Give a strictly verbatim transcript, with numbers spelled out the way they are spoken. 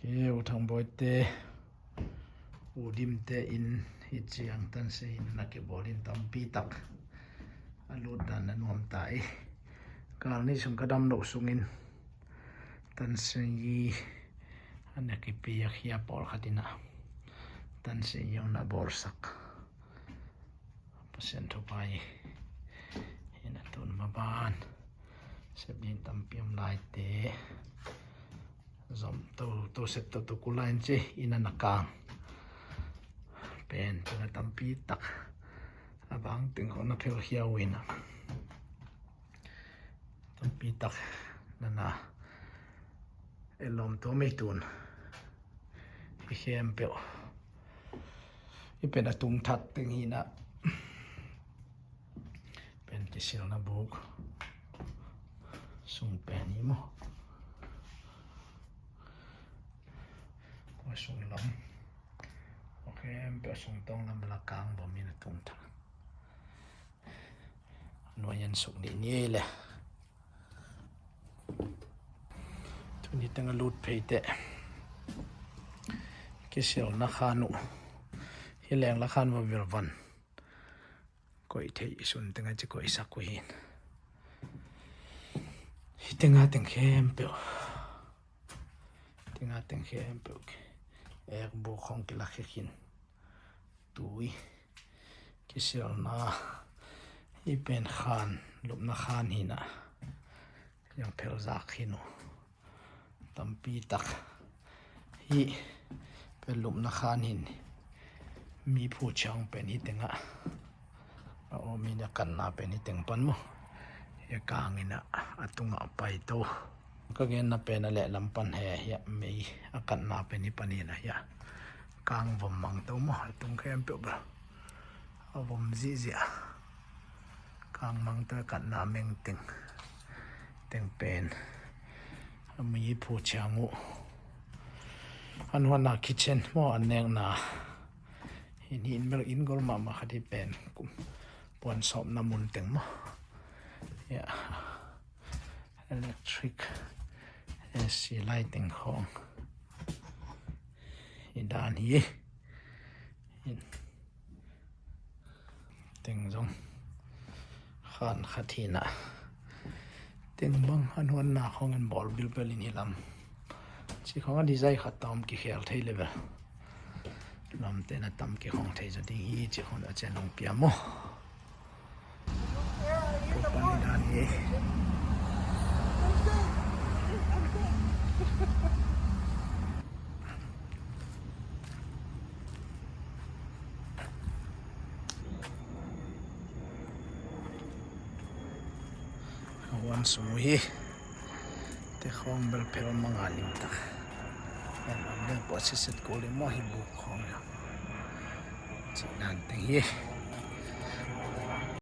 E, U Thang Bawi te, U Dim te in hi ciang tanse in na kibawl in tampi tak a lut dan na nuam ta i. Kal ni sung ka dam loh sungin tanse i a na kipi a khia pawlkhat in a tanse i ong na bawlsak. Pasian thupha i. Hi na tun maban sep ding tampi om lai te. Zom to, to sep to, to kulai in ci, inn a na kang. Pen, pen a tampi tak. A bang teng khong na phel khia uh in a. Tampi tak na na. E lom to mei tun. I khempeuh. I pen a tung that teng hi na. Pen kisilna buk. Sung pen hi maw. Kua sung lam. Ok, em pe sung tong lam la kang bom in a tung ta. Nuai an suk ni ni le. Tuni teng a lut phei te. Kisilna khan uh. Hi leng la khan va vil van. Koih thei sun teng a ci koih sak uh hin. Hi teng a teng khempeuh. Teng a teng khempeuh. Ek bu khong kila khe khin. Tui. Kisilna. Hi pen khan. Lupna khan hi na. Yang phel zak hi nu. Tampi tak. Hi pen lupna khan hin. Mi phu ciang pen hi teng a. A om in a kanna pen hi teng pan mu. Hi kang in a, a tung a pai to. Ka genna pen a leh lam pan he hi a mei a kanna pen hi pan in a hi a. Kang vom mang to mu. A tung khempeuh bel. A vom zihzih a. Kang mang to a kanna meng teng. Teng pen. A mi phu ciang uh. An huan na kitchen mu an neng na. Hin hin bel in gol mahmah khat hi pen. Kum puan sawpna mun teng maw. Ya. Electric A C lighting khong. Hi dan hi. Hin. Teng zong. Khan khat hi na. Teng bang an huan na khong in bawl bilbel in hi lam. Ci khong a design khat ta om kikhel thei level. Lam te na tam kikhong thei zo ding hi ci khong a cian long pia maw. Tua pan hi dan hi. A huan sung uh hi. Te khong bel phel manga lim tak. Em, am bel pawh siset kul hi maw hi buk khong hi. Cih dan teng hi.